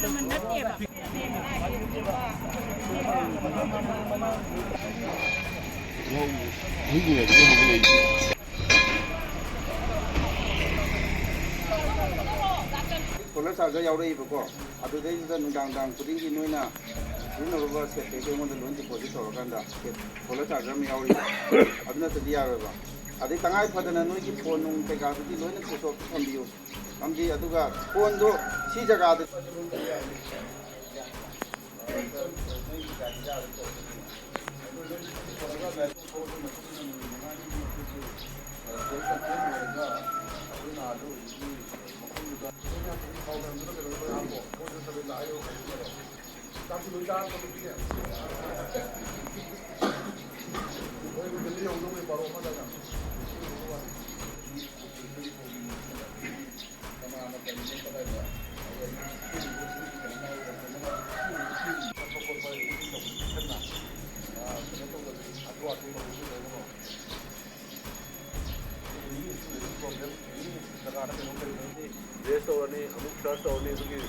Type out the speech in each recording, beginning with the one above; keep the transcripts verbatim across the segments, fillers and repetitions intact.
ꯅꯠꯇꯦꯕ꯫ Solar charger ꯌꯥꯎꯔꯛꯏꯕꯀꯣ꯫ ꯑꯗꯨꯗꯩꯗꯨꯗ ꯅꯨꯡꯗꯥꯡ ꯅꯨꯡꯗꯥꯡ ꯈꯨꯗꯤꯡꯒꯤ ꯅꯣꯏꯅ ꯁꯤꯖꯤꯟꯅꯔꯨꯕ ꯁꯦꯠꯈꯩꯁꯦ ꯑꯩꯉꯣꯟꯗ ꯂꯣꯏ ꯗꯤꯄꯣꯖꯤꯠ ꯇꯧꯔꯀꯥꯟꯗ ꯁꯣꯂꯔ ꯆꯥꯔꯖꯔ ꯑꯃ ꯌꯥꯎꯔꯤꯕ꯫ ꯑꯗꯨ ꯅꯠꯇ꯭ꯔꯗꯤ ꯌꯥꯔꯣꯏꯕ꯫ ꯑꯗꯩ ꯇꯉꯥꯏ ꯐꯗꯅ ꯅꯣꯏꯒꯤ ꯐꯣꯟ ꯅꯨꯡ ꯀꯩꯀꯥꯗꯨꯗꯤ ꯂꯣꯏꯅ ꯁ꯭ꯋꯤꯆ ꯑꯣꯐ ꯊꯝꯕꯤꯌꯨ꯫ ꯃꯔꯝꯗꯤ ꯑꯗꯨꯒ ꯐꯣꯟꯗꯣ ꯁꯤ ꯖꯒꯥꯗ ꯔꯦꯁ ꯇꯧꯔꯅꯤ, ꯑꯃꯨꯛ ꯁꯔꯁ ꯇꯧꯔꯅꯤ꯫ ꯑꯗꯨꯒꯤ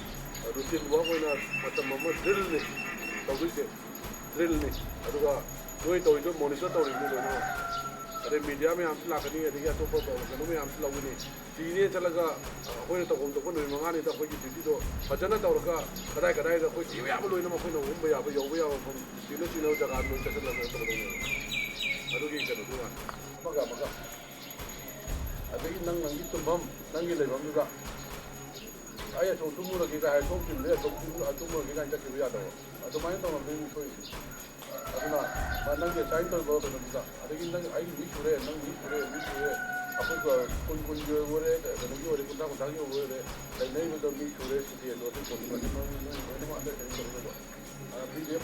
ꯔꯨꯇꯤꯟ ꯋꯥꯛ ꯑꯣꯏꯅ ꯃꯇꯝ ꯑꯃ ꯗ꯭ꯔꯤꯜꯅꯤ ꯇꯧꯗꯣꯏꯁꯦ, ꯗ꯭ꯔꯤꯜꯅꯤ꯫ ꯑꯗꯨꯒ ꯅꯣꯏ ꯇꯧꯔꯤꯗꯣ ꯃꯣꯅꯤꯇꯔ ꯇꯧꯔꯤꯕꯅꯤ ꯂꯣꯏꯅꯃꯛ꯫ ꯑꯗꯩ ꯃꯦꯗꯤꯌꯥ ꯃꯌꯥꯝꯁꯨ ꯂꯥꯛꯀꯅꯤ, ꯑꯗꯒꯤ ꯑꯇꯣꯞꯄ ꯀꯩꯅꯣ ꯃꯌꯥꯝꯁꯨ ꯂꯧꯒꯅꯤ꯫ ꯁꯤꯅꯦ ꯆꯠꯂꯒ ꯑꯩꯈꯣꯏꯅ ꯇꯧꯐꯝ ꯊꯣꯛꯄ ꯅꯨꯃꯤꯠ ꯃꯉꯥꯅꯤꯗ ꯑꯩꯈꯣꯏꯒꯤ ꯗ꯭ꯌꯨꯇꯤꯗꯣ ꯐꯖꯅ ꯇꯧꯔꯒ ꯀꯗꯥꯏ ꯀꯗꯥꯏꯗ ꯑꯩꯈꯣꯏ ꯊꯤꯕ ꯌꯥꯕ ꯂꯣꯏꯅꯃꯛ ꯑꯩꯈꯣꯏꯅ ꯍꯨꯝꯕ ꯌꯥꯕ, ꯌꯧꯕ ꯌꯥꯕ ꯃꯐꯝ ꯁꯤꯅ ꯁꯤꯅ ꯖꯒꯥꯗ ꯂꯣꯏ ꯆꯠꯁꯤꯜꯂꯒ ꯇꯧꯒꯗꯧꯅꯦꯕ꯫ ꯑꯗꯨꯒꯤ ꯀꯩꯅꯣꯗꯨ ꯋꯥꯅꯤ꯫ ꯑꯃꯒ ꯑꯃꯒ꯫ ꯑꯗꯒꯤ ꯅꯪ ꯅꯪꯒꯤ ꯇꯨꯝꯐꯝ, ꯅꯪꯒꯤ ꯂꯩꯐꯝꯗꯨꯗ ꯑꯩ ꯑꯁꯣꯝ ꯇꯨꯝꯃꯨꯔꯒꯦ ꯀꯥꯏ ꯍꯥꯏ ꯊꯣꯛꯈꯤꯕꯗꯩ ꯑꯁꯣꯝ ꯇꯨꯝꯃꯨ-, ꯇꯨꯝꯃꯨꯔꯒꯦ ꯀꯥꯏꯅ ꯆꯠꯈꯤꯕ ꯌꯥꯗꯕ꯫ ꯑꯗꯨꯃꯥꯏꯅ ꯇꯧꯅꯕꯗꯒꯤ ꯁꯣꯏꯔꯤꯁꯦ꯫ ꯑꯗꯨꯅ ꯅꯪꯒꯤ ꯑꯦꯁꯥꯏꯟ ꯇꯧꯔꯤꯕ ꯀꯩꯅꯣꯗꯨꯗ, ꯑꯗꯒꯤ ꯅꯪ ꯑꯩꯒꯤ ꯃꯤ ꯁꯨꯔꯦ, ꯅꯪ ꯃꯤ ꯁꯨꯔꯦ, ꯃꯤ ꯁꯨꯔꯦ, ꯑꯩꯈꯣꯏ ꯀꯨꯟ, ꯀꯨꯟꯒꯤ ꯑꯣꯏꯔꯦ, ꯀꯩꯅꯣꯒꯤ ꯑꯣꯏꯔꯦ, ꯀꯨꯟꯊ꯭ꯔꯥ, ꯀꯨꯟꯊ꯭ꯔꯥꯒꯤ ꯑꯣꯏꯔꯦ, ꯂꯩꯅꯔꯤꯕꯗꯣ ꯃꯤ ꯁꯨꯔꯦ, ꯁꯨꯗꯦ, ꯑꯗꯣ ꯑꯗꯨ ꯄꯣꯠꯇꯨꯃꯗꯤ ꯅꯣꯏ, ꯅꯣꯏ ꯂꯣꯏꯅꯃꯛ ꯑꯟꯗꯔꯁ꯭ꯇꯦꯟꯗꯤꯡ